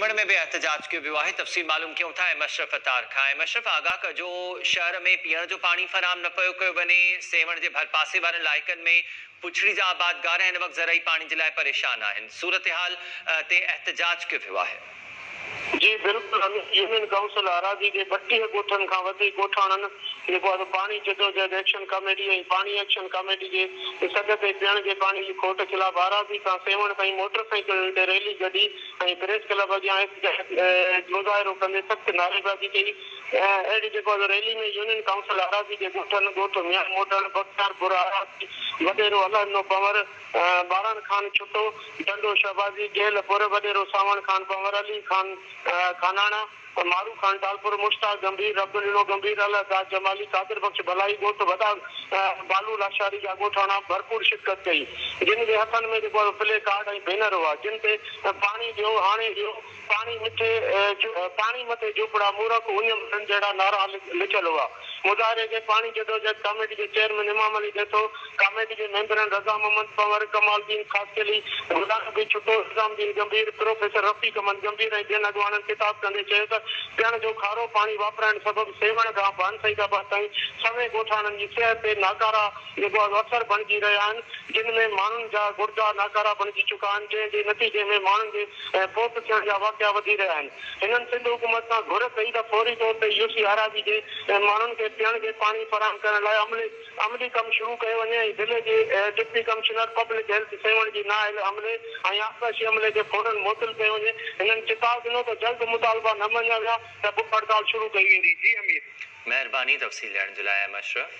سيوهڻ ۾ به احتجاج ڪيو ويو آهي. تفصيل معلوم ڪيون ٿا احمد اشرف عطار کان. احمد اشرف، آگاهه ڪجو، شهر ۾ پيئڻ جو پاڻي فراهم نه پيو ڪيو وڃي، سيوهڻ جي ڀرپاسي وارن علائقن ۾ پڇڙي جا آبادگار هن وقت زرعي پاڻي جي لاء پريشان آهن، صورتحال تي احتجاج ڪيو ويو آهي. جي بلڪل امير، يونين ڪائونسل آراضي جي 32 ڳوٺن کان وڌيڪ ڳوٺاڻن جيڪو آهي سو پاڻي جدوجهد ايڪشن ڪاميٽي ۽ پاڻي ايڪشن ڪاميٽي جي سڏ تي پيئڻ جي پاڻي جي کوٽ خلاف آراضي کان سيوهڻ تائين موٽر سائيڪلن تي ريلي ڪڍي ۽ پريس ڪلب اڳيان احتجاج مظاهرو ڪندي سخت نعريبازي ڪئي. اهڙي جيڪو آهي سو ريلي ۾ يونين ڪائونسل آراضي جي ڳوٺن ڳوٺ ميان موٽڻ، بختيار پور آراضي، وڏيرو الهڏنو پنور، ٻارڻ خان ڇٽو، ٽنڊو شهبازي، جيل پور، وڏيرو سانوڻ خان پنور، علي خان خاناڻا، مارو خان ٽالپر، مشتاق گنڀير، ربڏنو گنڀير، الهه داد جمالي، قادر بخش ڀلائي، ڳوٺ وڏا بالو لاشاري جا ڳوٺاڻا ڀرپور شرڪت ڪئي، جن جي هٿن ۾ جيڪو آهي پلي ڪارڊ ۽ بينر هئا، جن تي پاڻي ڏيو، هاڻي ڏيو، پاڻي مٺي پاڻي مٿي جهوپڙا، مورک اڃ مرن جهڙا نعرا لکيل هئا. مظاهري کي پاڻي جدوجهد ڪاميٽي جي چيئرمين امام علي ڏيٿو، ڪاميٽي جي ميمبرن رضا محمد پنور، ڪمال الدين خاصخيلي، غلام نبي ڇٽو، نظام الدين گنڀير، پروفيسر رفيق احمد گنڀير ۽ ٻين اڳواڻن خطاب ڪندي چيو ته پيئڻ جو کارو پاڻي واپرائڻ سبب سيوهڻ کان ڀان سعيد آباد تائين سوين ڳوٺاڻن جي صحت تي ناڪارا جيڪو آهي اثر بڻجي رهيا آهن جن ۾ ماڻهن جا گڙدا ناڪارا بڻجي چڪا آهن جنهن جي نتيجي ۾ ماڻهن جي فوت ٿيڻ جا واقعا وڌي رهيا آهن. هنن سنڌ حڪومت کان گهر ڪئي ته فوري طور تي يو سي آراضي جي ماڻهن کي پيئڻ جي پاڻي فراهم ڪرڻ لاء عملي عملي ڪم شروع ڪيو وڃي ۽ ضلعي جي deputy commissioner public health Sehwan جي نااهل عملي ۽ آبپاشي عملي کي فورن معطل ڪيو وڃي. هنن چتاء ڏنو ته جلد مطالبا نه مڃيا ويا ته بک هڙتال شروع ڪئي ويندي. جي امير. مهرباني تفصيل ڏيڻ جي لاء احمد اشرف.